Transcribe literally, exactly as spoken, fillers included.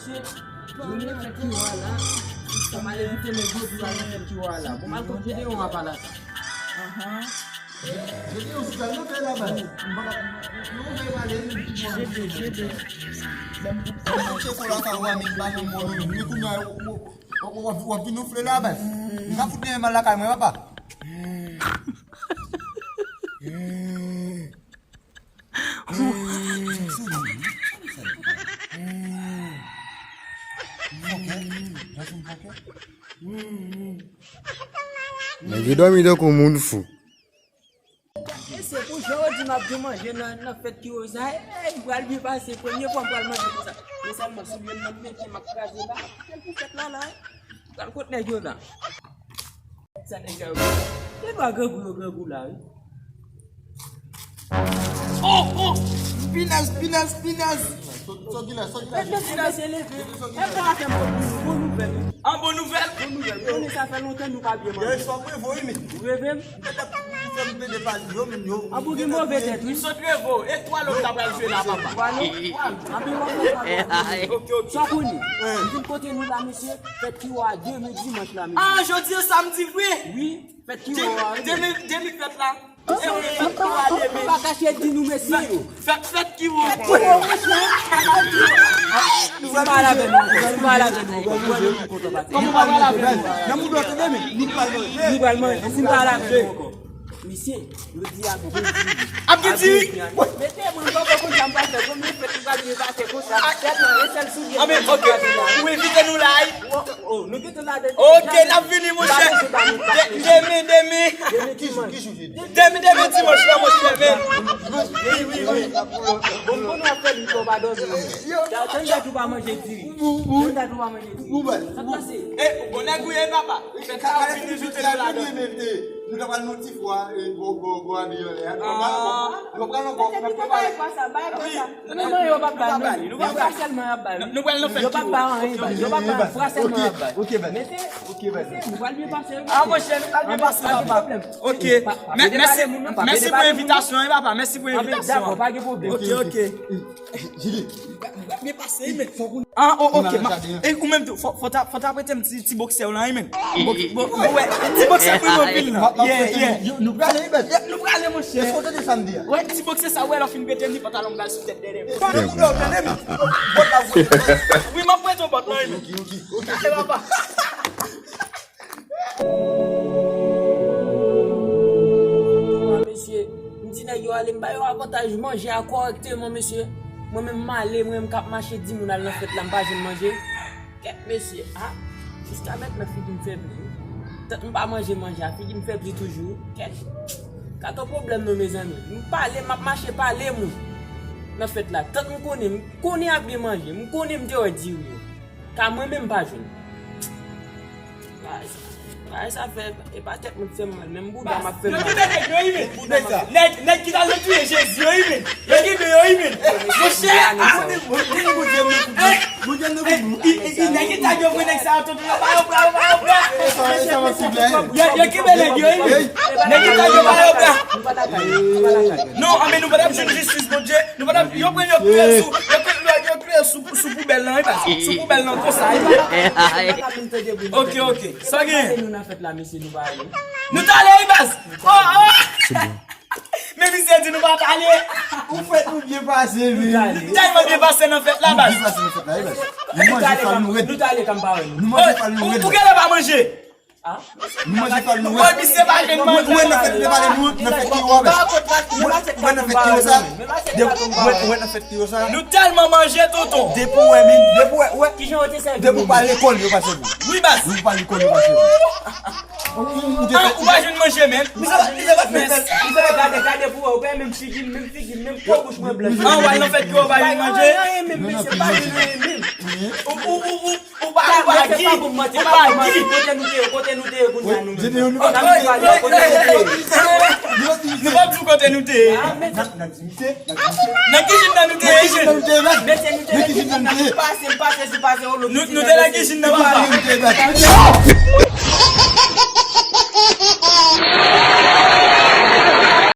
Vini fèt ki wè la. Sa m ale kite nèg yo pou al nan fèt ki wè la. Bon, m al kot Jedeyon a pale a sa. Ahan. Jedeyon, sou sa nou fè la, baz. Nou fè pale, nou fè pale. Jede, Jede. Menm pou se pou la ka wè, men pa nan mò nou. Ni kounye a, w, w, w, w, w ap vin oufle la, baz. M ka fout nèg mal lakay mwen, papa. Nèg yo dòmi tankou moun fou. E se pou jan yo di m ap gen manje nan, nan fèt ki yo sa. Ey, m pral byen pase. Premye fwa m pral manje konsa. Men sèlman soulye m nan m mete, m ap kraze la. Kèl pou fèt la la. Pral kot nèg yo la. Sa nèg sa yo gen dwa grangou yo grangou la, wi. Oh, oh! Pinèz, pinèz, pinèz! Sòt, sòt kilè, sòt kilè. Mèt mesye leve. E pa fè m bon nouvèl, wi. An bon nouvèl? Bon nouvèl. Konnen sa fè lontan nou pa byen manje. Yo, sa prevo, wi, men. Ou reve m? Yo t ap fè m pede pale, yo, men yo. An pou gen move tèt, wi. M sot revo. E twa lòt la pral jwe la, papa. Twa lòt? Twa lòt. Anpi w ap fè twa lòt. Ok, ok. Sa konnen. M vin kote nou la, mesye. Fèt ki wè a demen dimanch la, mesye. Ah, jodi a samdi vre? Wi, fèt ki wè a, wi. Demen, demen fèt la. E wi, fèt ki wè a demen. M pa kache di nou, mesye yo. Fèt, fèt ki wè. Fèt ki wè, mesye. Si m pa la avè nou ankò, si m pa la avè nou ankò, m wè nou kontan pase. Kòman w pa la avè nou? Nan moun dòt demen, nou pral manje. Nou pral manje, si m pa la avè nou ankò. Mesye, yo di ap gen diri. Ap gen diri? Mete mwen, m poko konn sa m pral fè. Premye fèt m pral byen pase konsa. Sèlman, e sèl soulye m pral mete la. Ou envite nou la, wi. Oh, nou gentan la deja. Ok, n ap vini, monchè. De-, demen, demen. Demen dimanch. Demen, demen dimanch la, monchè, men. Wi, wi, wi. Bon, m konnen w ap fè li, fò w pa dòmi. Tann dat ou pa manje diri. Tann dat ou pa manje diri. Sa k pase? E, bon, nèg ou ye, papa. Fèt sa, ou vin envite nou ladan. Nou ta pral nan ti fwa, e, gwo, gwo, gwo abiye anlè a. Nou pral ankò. Nou pral ankò. N ap prepare. Pa sa, bay pa sa. Non, non, yo p ap ba nou. Yo pa sèlman y ap ba nou. Nou pral nan fèt ki wè. Yo p ap ba anyen, yo p ap ba. Fwa sèlman y ap ba. Ok, baz. Mete, ok, baz. Mete, nou pral byen pase. Ah, monchè, nou pral byen pase, papa. Ok. Mèsi, mèsi pou envitasyon an, papa. Mèsi pou envitasyon an. Dakò, pa gen pwoblèm. Ok, ok. Jide. Byen pase, men. Ah, oh, ok. E ou menm tou, fò, fò ta, fò ta prete m ti, ti boksè w lan, wi, men. Bok-, bo-, ou wè, ti boksè pou anpil lan. Yeah, yeah. Nou prale, wi, bèt. Nou prale, monchè. Èske w tande sa m di a? Wè, ti boksè sa, wè, lè w fin prete m li, pantalon m pral sou tèt dèyè. Pantalon m pral tande, men. Bòt la, wi. Wi, m ap prete w bòt lan, wi, men. Ok, ok, ok. Papa. Mesye, m di nèg yo ale, m ba yo avantaj manje a kòrèkteman, mesye. Mwen menm m ale, mwen menm k ap mache di moun al nan fèt la, m pa jwenn manje. Kèt mesye, a, jiska mentnan figi m fèbli. Tant m pa manje manje a, figi m fèbli toujou. Kèt. Katon pwoblèm non, mezanmi. M pale, m ap mache pale moun nan fèt la. Tant m konnen, m konnen ap gen manje. M konnen m te wè diri yo. Ka mwen menm m pa jwenn. Bagay sa, bagay sa fè, e pa tèt mwen k fè m mal, menm bouda m ap fè m mal. Yo kenbe nèg yo, wi, men. Nèg, nèg ki t al nan touye Jezi yo, wi, men. Yo kenbe yo, wi, men. Monchè, a, Bondye, Bondye, Bondye, Bondye, Bondye. Nèg ki t al yo pran nèg sa yo, tonton, yo ba yo bra, yo ba yo bra. Yo, yo kenbe nèg yo, wi, men. Nèg ki t al yo ba yo bra. Non, anben nou pa t ap jwenn jistis Bondye. Nou pa t ap, yo pran yo kriye sou, yo kriye, yo kriye sou, sou poubèl lan, wi, baz. Sou poubèl lan, konsa, wi, baz. Ok, ok. Sa gen? Nou nan fèt la, mesye, nou pa ale. Nou t ale, wi, baz. Oh, oh. Men misye di nou pa t ale. Ou fèt nou byen pase, men. Tèlman byen pase nan fèt la, baz. Byen pase nan fèt la, wi, baz. Nou manje fal nou rèd. Nou t ale kanpare nou. Nou manje fal nou rèd. Ou genlè pa manje. Nou manje fal nou rèd. Ou wè misye pa jwenn manje. Ou wè nan fèt ki yo sa? Ou wè nan fèt ki yo sa? Depi, ou wè, ou wè nan fèt ki yo sa? Nou tèlman manje, tonton. Depi ou wè, men, depi ou wè, ou wè. Kijan yo te sèvi nou? Depi ou pa lekòl, yo pa sèvi. Wi, baz. Depi ou pa lekòl, yo pa sèvi. Ou, ou, ou te fè, ou pa jwenn manje, men. Misye pa, misye pa fè fèt. Misye pa gade, gade pou wè, ou pa menm figi, menm figi, menm po bouch mwen blanch. An, ou al nan fèt ki yo pa jwenn manje. Pa gen anyen menm, mesye, pa gen anyen menm. Ou, ou, ou, ou. Ou pa, ou pa Guy, ou pa Guy. Kote nou te ye, kote nou te ye kounye a nou menm? N ap di pale, kote nou te ye? Nou p ap di w kote nou te ye. Nan kijin nan nou te ye, jèn. Mesye, nou te nan kijin nan, nou pase, nou pase sou pase, nou te nan kijin nan, papa.